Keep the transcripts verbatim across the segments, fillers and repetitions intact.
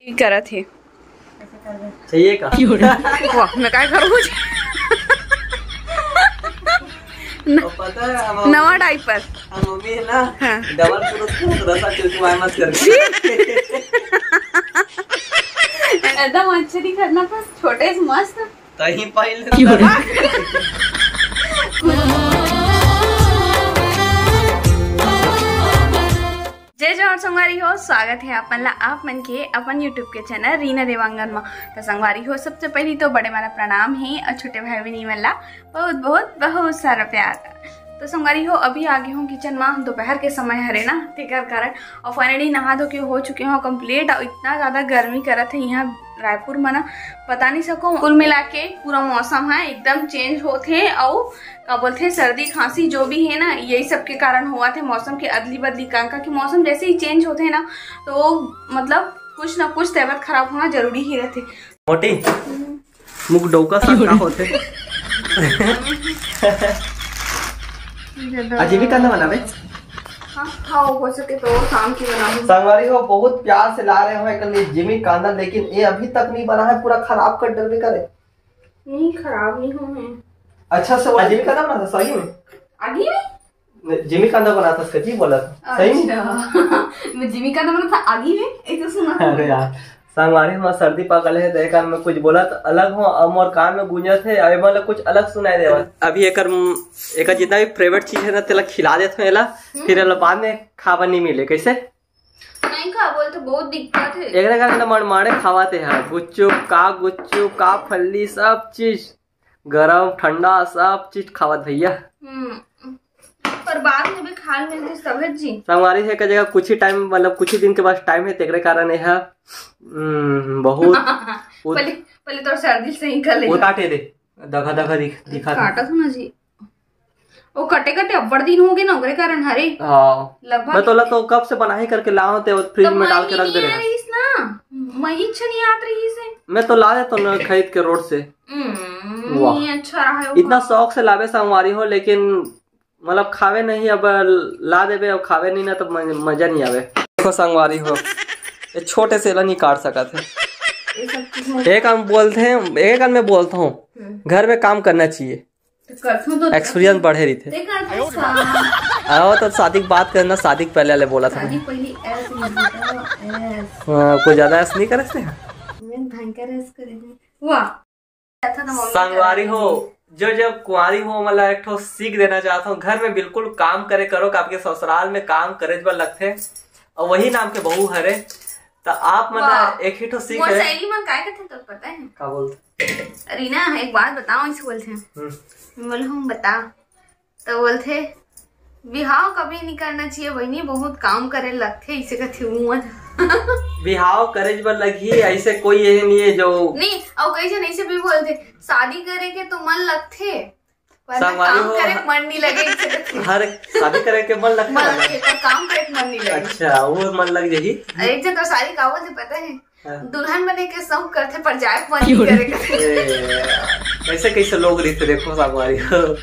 ठीक करत हे। चाहिए का? वाह, मैं काय करूँ? न-, और पता है, हम नवा डायपर। हम मम्मी है ना, हाँ। डबल क्रोस को रसा चुचुआए मत करके। एकदम अच्छे दिखत ना, पर छोटे से मस्त। तहीं पाइल की हो रे? जय जोहार संगवारी हो, स्वागत है अपन ला आप मन के अपन YouTube के चैनल रीना देवांगन मा। तो संगवारी हो, सबसे पहली तो बड़े मन ला प्रणाम है और छोटे भाई बहनी मन ला बहुत बहुत बहुत सारा प्यार। तो संगवारी हो, अभी आ गई हूँ किचन मा, दोपहर के समय हरे ना, तेकर कारण। और फाइनली नहा धो के हो चुके हो कंप्लीट। और इतना ज्यादा गर्मी करत है यहाँ रायपुर में ना, बता नहीं सको। कुल मिला के पूरा मौसम है एकदम चेंज होत है, और का बोलते हैं, सर्दी खांसी जो भी है ना, यही सब के कारण हुआ थे मौसम के अदली बदली। कांका कि मौसम जैसे ही चेंज होते हैं ना, तो मतलब कुछ ना कुछ तबीयत खराब होना जरूरी ही रहते। मोटी, मुख डौका सा का होते। अजीबी कांदा बनावे। हाँ, हाँ, हो सके तो शाम की बनाऊँ। संगवारी हो, बहुत प्यार से ला रहे हो एक लिए जिमी कांदा, लेकिन ये अभी तक नहीं बना है, पूरा खराब कर डरबे करे। नहीं, खराब नहीं हुए हैं। अच्छा से वो जिमी कांदा बना था सही में? आगी में? नहीं, जिमी कांदा बना था, सही बोला था, सही में? अच्छा। मैं जिमी कांदा बना था आगी में, ये तो सुना था। अरे यार, संगवारी हो, सर्दी पकड़ है, तो एकर में कुछ बोलत अलग हो, और मोर कान में गूंजत है, अब मतलब कुछ अलग सुनाई देवत। अभी एकर, एकर जितना भी फेवरेट चीज है ना, तेला खिला देत हो एला, फिर एला बाद में खावा नहीं मिले। कैसे? नहीं खा बोल तो बहुत दिक्कत है। एकरे कारण तो मनमाड़े खावाते है, गुच्चू का, गुच्चू का, फल्ली, सब चीज, गरम ठंडा सब चीज खावत भैया। हम्म, पर बाद में भी खा लेते सब है जी। संगवारी है का जगह कुछ ही टाइम, मतलब कुछ ही दिन के पास टाइम है, तेकरे कारण यह, हम्म, बहुत उत-, पहले, पहले तो सर्दी सही कर ले। वो काटे दे, दखा दखा दिख, दिखा दे। काटा था ना जी। वो कटे कटे अब्बड़ दिन हो गए ना, ओकरे कारण हरे। हाँ। लगभग मैं तोला तो कब से बनाही करके लाओ ते, फ्रिज तो में डाल के रख दे रहे हैं। रहीस ना, मही छनियात रहीस है। मैं तो ला देता ना खरीद के रोड से। हम्म, वाह। नहीं अच्छा रहा है वो। इतना शौक से लावे संगवारी हो, लेकिन मतलब खावे नहीं, अब ला देबे और खावे नहीं ना तो मज-, मजा नहीं आवे। देखो संगवारी हो, ये छोटे से ला नहीं काट सकत है। ये सब चीज में एक हम बोलते हैं, एक हम मैं बोलता हूँ, हम्म। घर में काम करना चाहिए। तो करथों तो एक्सपीरियंस बढ़े रहिथे। ते करथों सा। आओ तो शादी की बात करना, शादी के पहले वाले बोला था शादी मैं। पहली ऐस नहीं होता, ऐस। हाँ, कोई ज्यादा ऐस नहीं करे थे। मैं भयंकर ऐस करे थे। वाह। अच्छा था मम्मी संगवारी करे हो, जो जब कुंवारी हो, मतलब एक ठो सीख देना चाहता हूँ, घर में बिल्कुल काम करे करो, कि आपके ससुराल में काम करे बर लगथे, और वही नाम के बहू हरे, तो आप वाह। मतलब एक ही ठो सीख मोर है। सहेली मन काय कथे तो पता है? का बोलते? रीना, एक बात बताओ, इसे बोलते हैं। हम्म। बोले, "हम बता।" तो बोलते, "बिहाव कभी नहीं करना चाहिए बहिनी, बहुत काम करे लगथे," इसे कथे वो मन। बिहाव करे बर लगही, ऐसे कोई ये नहीं है जो नहीं, और कई जन ऐसे भी बोलते, "शादी करे के तो मन लगथे, पर ना संगवारी काम हो, करे के मन नहीं लगे," इसे कथे। हर शादी करे के मन लगथे मन ना? लगे, पर काम करे के मन नहीं लगे। अच्छा, वो मन लग जाही। एक जन तो सारी का बोलते पता है? हाँ। दुल्हन बने के शौक करथे, पर जाए के मन नहीं करे करथे। ए, कैसे कैसे लोग रहिथे, देखो संगवारी हो।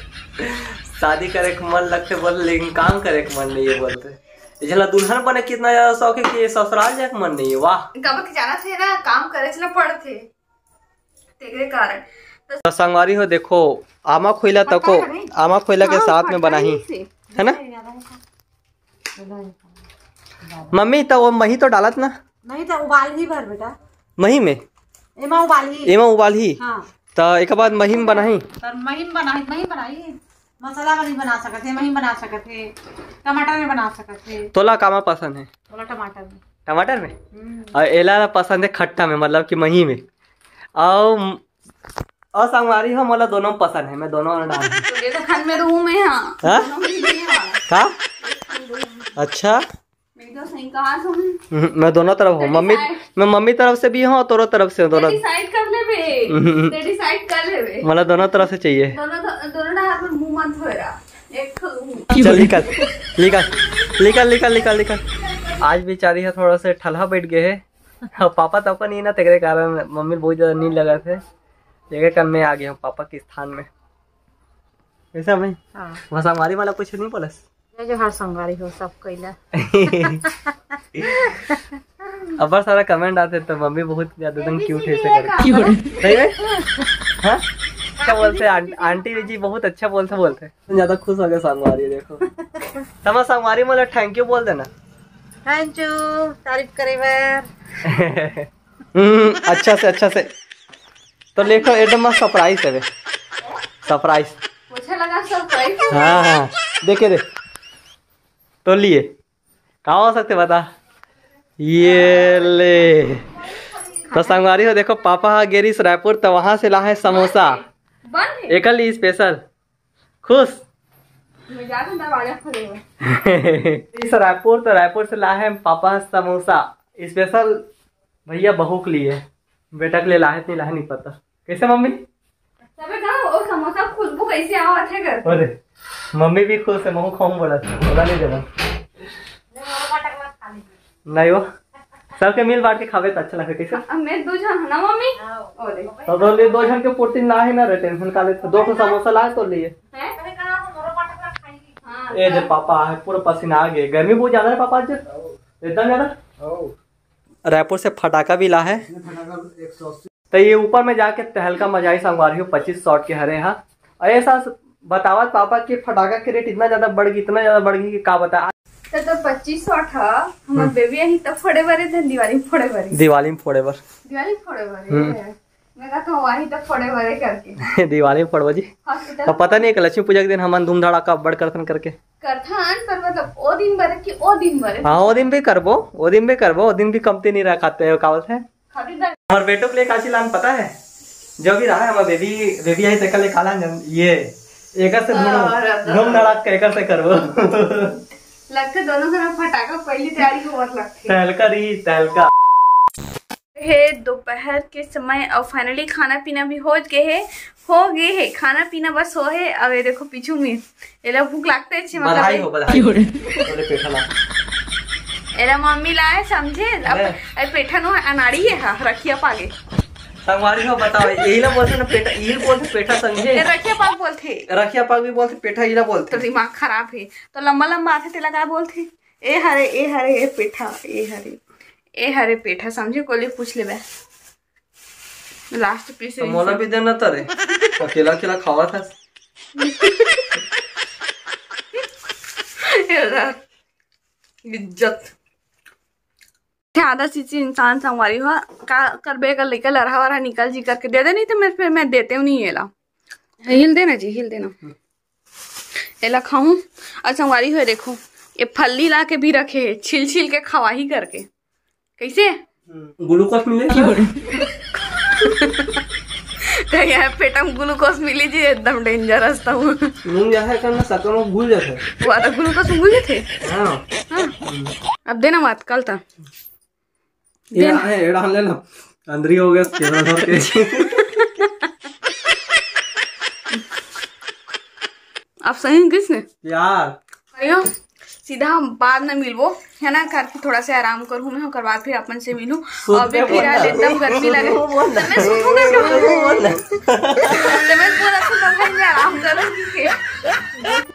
शादी करे के मन लगथे बोले, लेकिन काम करे के मन नहीं है बोलथे। इसला दुल्हन बने कितना ज्यादा शौक है कि ससुराल जाए के मन नहीं है। वाह। कब के जाना थे ना, काम करे चला पड़थे, तेरे कारण। तो संगवारी हो, देखो, आमा खोइला तको, पता है नहीं। आमा खोइला के हाँ, साथ में फटका बनाही, नहीं से। है ना? मम्मी, तो वो मही तो डालत ना? नहीं तो उबाल ही भर बेटा। मही में? एमा उबाल ही। एमा उबाल ही? हाँ। तो एक बाद मही में बनाही? पर मही में बनाही, मही बनाही। मसाला वाली बना सकत है, मही बना सकत है, टमाटर में बना सकत है। तोला कामा पसंद है? तोला टमाटर में। टमाटर में? हम्म। और एला पसंद है खट्टा में, मतलब कि मही में। और और संगवारी हो, मोला दोनों पसंद है, मैं दोनों में डाल दूँ। तो ये तो खन में रूम है, हाँ। हाँ? दोनों में भी है, हाँ। का? अच्छा। मैं तो सही कहा तुम। हम्म, मैं दोनों तरफ हूँ, तेरी मम्मी, side। मैं मम्मी तरफ से भी हूँ और तोरो तरफ से हूँ, दोनों। तेरी side कर ले बे। हम्म। तेरी side कर ले बे। मतलब दोनों तरफ से चाहिए। दोनों तो, दोनों ना हाथ में मुंह मत धोएगा। एक तो मुंह। चल निकल, निकल, निकल, निकल, निकल, निकल। आज बेचारी है थोड़ा सा ठलहा बैठ गए है। पापा तको नहीं ना, तेरे कारण मम्मी बहुत ज्यादा नींद लगा थे। तेरे कारण मैं आ गया हूँ पापा के स्थान में। कैसा भाई? हाँ। वहाँ संगवारी वाला कुछ नहीं बोलस? जय जोहार संगवारी हो सब कैला। अब्बड़ सारा comment आथे तो मम्मी बहुत ज्यादा एकदम cute है ऐसे करके। सही में? हाँ? अच्छा बोलते हैं, आं-, आंटी जी बहुत अच्छा बोलते बोलते हैं। ज्यादा खुश हो गए संगवारी, देखो। तमा संगवारी मोला thank you बोल देना। Thank you, तारीफ करे बर। हम्म, अच्छा से, अच्छा से। तो देखो, एकदम मस्त surprise है बे। Surprise। मुझे लगा surprise। हाँ, हाँ। देखे दे। तो लिए। का हो सकते बता? ये ले। तो संगवारी हो, देखो, पापा हा गेरिस रायपुर, तो वहां से ला है समोसा। बन है? एकर लिए special। खुश? मैं जा रहा हूँ दरवाजा खोले हुए। इस रायपुर, तो रायपुर से ला है पापा समोसा। Special भैया बहू के लिए। बेटा के लिए ला है, नहीं ला है, नहीं पता। कैसे मम्मी? तबे कहा, वो समोसा खुशबू कैसे आवत है घर? अरे, मम्मी भी खुश है, महू खाऊं बोला था, बोला नहीं देना। नहीं वो, सबके मिल बांट के खावे तो अच्छा लगता है। कैसे? अब मैं दो जन है ना मम्मी? अरे। तो दो ले, दो जन के पूर्ति ना है ना रे, tension का लेते। दो ठो समोसा लाए तो लिए। हैं? हाँ, ए दे पापा है, पूरा पसीना आ गए, गर्मी बहुत ज्यादा है पापा आज, एकदम ज्यादा। रायपुर से फटाका भी ला है। तो ये ऊपर में जाके तहलका मजा आई संगवारी हो, पच्चीस shot के हरे हा। और ऐसा बतावत पापा कि फटाका के rate इतना ज्यादा बढ़ गई, इतना ज्यादा बढ़ गई कि का बता। तो, तो पच्चीस shot हा, हमर हम्म। बेबी आई तब फोड़े बरे थे, दिवाली में फोड़े बरे। दिवाली में फोड़े बर। दिवाली में फोड़े बरे। हम्म। मैं कहा तो वही तब फोड़े बरे करके। दिवाली में फोड़बो जी। Hospital तो पता नहीं कि लक्ष्मी पूजा के दिन हमन धूम धड़ाका अब्बड़ करथन करके। करथन, पर मतलब ओ दिन बरे कि ओ दिन बरे। हाँ, ओ दिन भी करबो, ओ दिन भी करबो, ओ दिन भी कमती नहीं रखाते हो, का बोलते हैं? खाली दर- हमारे बेटो के लिए का चीज लान पता है? जो भी रहा है, हमारे बेबी, बेबी आई तेकर लिए का लान जन-, ये एकर से धूम, हाँ, रहा था। धूम धड़ाका एकर से करबो। लगते दोनों घर में फटाका पहली तैयारी होवत लगती। तहलका रही, तहलका। हे दोपहर के समय और finally खाना पीना भी हो गए हे, हो गए हे, खाना पीना बस हो हे। अब ये देखो पीछू में एला भूख लागते हे, अच्छे बधाई मतलब हो, बधाई हो। बोले पेठा ला। एला मम्मी लाए समझे, अब अरे। अरे पेठा नो अनाड़ी है, हाँ, रखिया पागे। संगवारी हो बताओ, यही ला बोलते ना पेठा, यही बोलते पेठा समझे। ए, रखिया पाग बोलते। रखिया पाग भी बोलते, पेठा यही ला बोलते। तो दिमाग खराब है, तो लंबा लंबा आथे तेला का बोलते? ए हरे, ए हरे, ए पेठा, ए हरे, ए हरे पेठा समझे, कोली पूछ लेबे। Last piece तो मोला भी देना तरे, अकेला अकेला खावा था। इज्जत। आधा चीज इंसान संगवारी हो, का करबे, अगर लइका लरहा वरहा निकल जी करके दे दे, नहीं तो मैं, फिर मैं देते हूँ नहीं एला। हिल देना जी, हिल देना। एला खाऊं। और संगवारी हो देखो, ये फल्ली ला के भी रखे है, छिल छिल के खवाही करके। कैसे? ग्लूकोज मिले। तो यार पेट में ग्लूकोज मिली जी, एकदम dangerous था वो। नून जाहे करना शक्कर में घुल जाथे। वो तो ग्लूकोज में घुल जाथे। हाँ। हाँ। अब देना मत, कल था। ये देना। है, एड़ा ले लो। अंदरी हो गया, कैमरा धर के। आप सही किसने? यार। अयो, सीधा हम बाद में मिलबो, है ना, करके थोड़ा सा आराम करूँ मैं, ओकर बाद फिर अपन से मिलूँ। सुत अभी के फिलहाल बोल। एकदम गर्मी लगे। वो बोल। तो मैं सुतूँ ना, वो बोल। तो मैं पूरा सुतूँ, घर में आराम करूँ, ठीक है?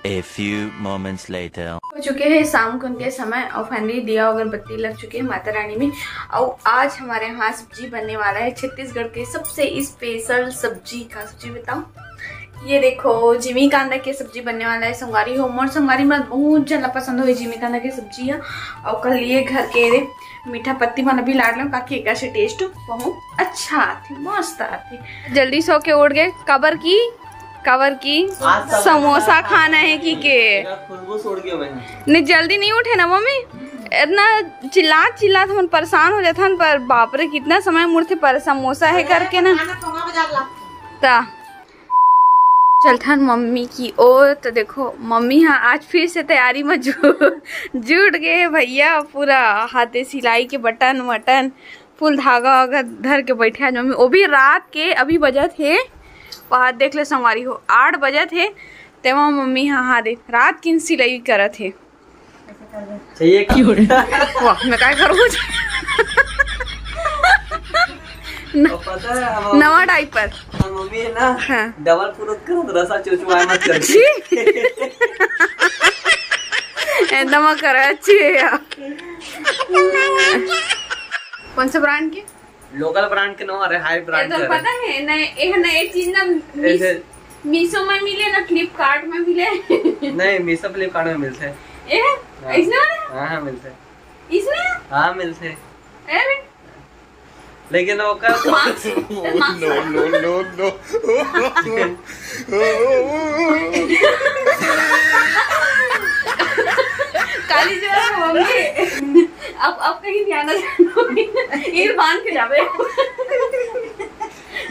A few moments later. हो चुके हैं शाम को उनके समय और finally दिया अगरबत्ती लग चुके हैं माता रानी में। और आज हमारे यहाँ सब्जी बनने वाला है छत्तीसगढ़ के सबसे special सब्जी। का सब्जी बताऊँ? ये देखो, जिमी कांदा के सब्जी बनने वाला है। संगवारी हो, मोर संगवारी मन बहुत जन ला पसंद होई जिमी कांदा के सब्जी ह। और कल ये घर के रे मीठा पत्ती मन भी लाड़ लो, काकि एकर से taste बहुत अच्छा आथे, मस्त आथे। जल्दी सो के उठ गए, काबर की, काबर की आज समोसा समोसा खाना है कि के। मेरा खुशबू छोड़ के मैं। नहीं, जल्दी नहीं उठे ना मम्मी, इतना चिल्लात चिल्लात हम परेशान हो जाथन, पर बाप रे कितना समय मुड़थे पर समोसा है करके ना। खाना सोना बाजार ला। ता चलथन मम्मी की ओर। तो देखो मम्मी हाँ आज फिर से तैयारी में जु-, जुट गए भैया, पूरा हाथे सिलाई के बटन वटन फुल धागा वागा धर के बैठे आज मम्मी। वो भी रात के, अभी बजत हे, वहाँ देख ले संगवारी हो, आठ बजत हे, तेमा मम्मी हाँ हाँ दे रात की सिलाई करत हे। चाहिए का? वाह, मैं काय करूँ? न-, और पता है, हमार नवा diaper। हमार मम्मी है ना, हाँ। Double पुरुत करो, तो रसा चुचुआ मत कर। छी। एकदम कर अच्छी है यार। कौन से ब्रांड के? लोकल ब्रांड के नो, अरे हाई ब्रांड के। पता है ना, ये ना, एक चीज ना मीशो में मिले ना, फ्लिपकार्ट में मिले। नहीं, मीशो फ्लिपकार्ट में मिलते हैं। ये हाँ। इसमें वाला? हाँ, हाँ, मिलते हैं। इसमें? हाँ, मिलते हैं। अरे। लेकिन ओकर mask, mask. No, no, no, no। काली जो है मम्मी, अब, अब कहीं ध्यान ना जानो, ईर बांध के जावे।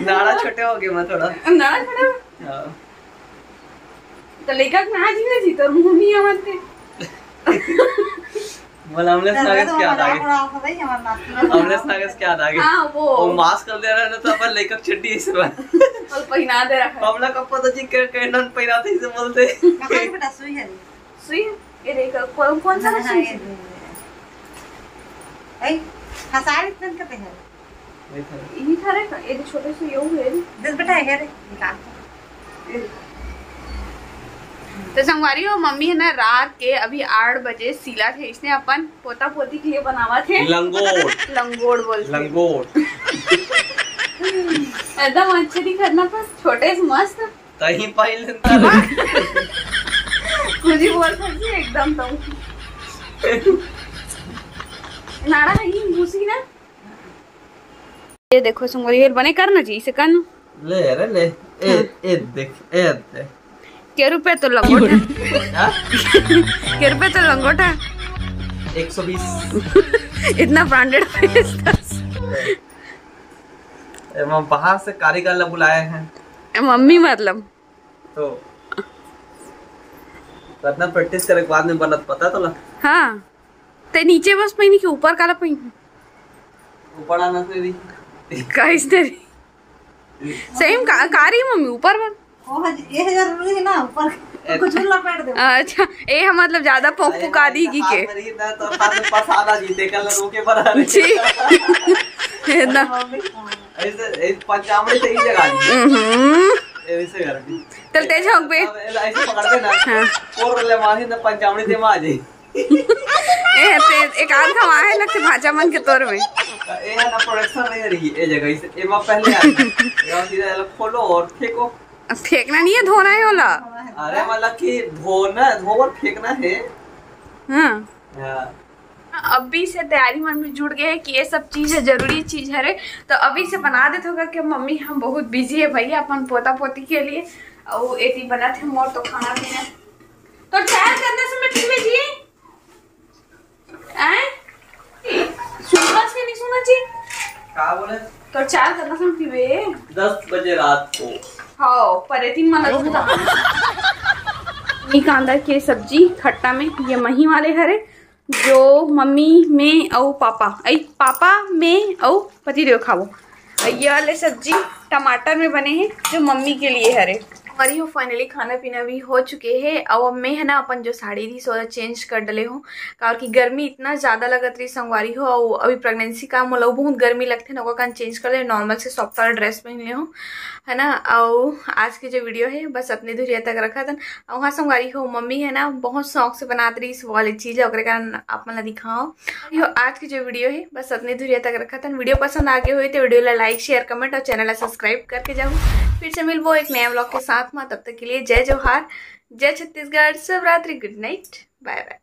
नाड़ा छोटे हो गए मैं थोड़ा। नाड़ा छोटे हो? हाँ। तो लेकर ना जी ना जी, तो मुंह नहीं आवत थे। बोला, अमलेश नागेश के याद आ गए। अमलेश नागेश के याद आ गए। हाँ, वो। वो मास्क कर दे रहे ना, तो अपन लेकर चड्डी इस बार। और पहना दे रहा है। हमला का पता जी के, के नन पहनाते इसे बोलते। कहाँ बेटा सुई है? सुई? ये देखो, कौन, कौन सा हाँ, सुई? हाँ, ये दे। ए, हंसा रही तन का पहन। ये था। ये था रे, ये छोटे से ये हुए रे। दस बेटा है रे, निकाल। तो संगवारी हो, मम्मी है ना, रात के अभी आठ बजे सीला थे, इसने अपन पोता पोती के लिए बनावा थे लंगोट। लंगोट बोलते। लंगोट। एकदम अच्छे दिखत ना, पर छोटे से मस्त। तही पाई लेता। कुछ ही बोल सकती है एकदम तो। नाड़ा है ही घुसी ना। ये देखो संगवारी, ये बने कर ना जी, इसे कर ना। ले, अरे ले। ए, हाँ। ए देख, ए देख। के रुपए तो लंगोटा। हाँ? के रुपए तो लंगोटा। एक सौ बीस। इतना ब्रांडेड। ए, हम बाहर से कारीगर ला बुलाए हैं। ए, मम्मी मतलब। तो कितना प्रैक्टिस करे के बाद में बनत, पता तो ला। हाँ। ते नीचे बस पहिनी के ऊपर काला पहिनी? ऊपर आना से भी। गाइस तेरी। सेम का, कारी मम्मी ऊपर बन। ओ, ये जरूरी है ना, ऊपर ए- कुछ भी लपेट दे। अच्छा, ए हम मतलब ज्यादा पोक पुका दी की के। हाथ में रही ना, तो हाथ में पसादा जी, देख कर रोके बना रहे। जी। है ना? ऐसे, ऐसे पंचामड़ी से ही जगह नहीं। हम्म। ऐसे करके। चल तेज होक बे। अब ऐसे पकड़ के ना। हाँ। कोर ले मारे ना, पंचामड़ी से मार जाए। ए, ते एक आध घाव आहे लगथे भांचा मन के तोर में। ए है ना, प्रोडक्शन नहीं रही, ए जगह इसे, ए मैं पहले आ गया। यहाँ सीधा अलग खोलो और फेंको। अब फेंकना नहीं है, धोना है ओला। अरे मतलब कि धोना, धो और फेंकना है। हाँ। हाँ। अभी से तैयारी मन में जुड़ गए हैं कि ये सब चीज है, जरूरी चीज है रे। तो अभी से बना देते होगा कि मम्मी हम बहुत बिजी है भैया अपन पोता पोती के लिए। और एती बना थे मोर तो खाना पीना। तो चाय करने से मैं पीवे जी। हैं? सुनता से नहीं सुना जी? का बोले? तो चाय करना सुन पीवे। दस बजे रात को। हाँ, पर तीन मन लगता। ये कांदा के सब्जी खट्टा में, ये मही वाले हरे, जो मम्मी में अउ पापा, आई पापा में अउ पति देव खावो। अउ ये वाले सब्जी टमाटर में बने हैं, जो मम्मी के लिए हरे। संगवारी हो, फाइनली खाना पीना भी हो चुके है। अउ अब मैं है ना अपन जो साड़ी रही सो चेंज कर डले हूँ, काबर कि गर्मी इतना ज्यादा लगत रही संगवारी हो। अउ अभी प्रेगनेंसी का मोला बहुत गर्मी लगथे ना, ओकर कारण चेंज कर ले, नॉर्मल से सॉफ्ट वाला ड्रेस पहन ले हूँ, है ना। अउ आज के जो वीडियो है बस अपने धुरिया तक रखा था। अउ हाँ संगवारी हो, मम्मी है ना बहुत शौक से बनात रही वो वाली चीज है, ओकरे कारण आप मन ला दिखाओ। यो आज की जो वीडियो है बस अपने धुरिया तक रखा था। वीडियो पसंद आ गए हुए तो वीडियो ला लाइक, शेयर, कमेंट और चैनल ला सब्सक्राइब करके जाओ। फिर से मिलबो एक नया व्लॉग के साथ में, तब तक के लिए जय जोहार, जय छत्तीसगढ़, शुभ रात्रि, गुड नाइट, बाय बाय।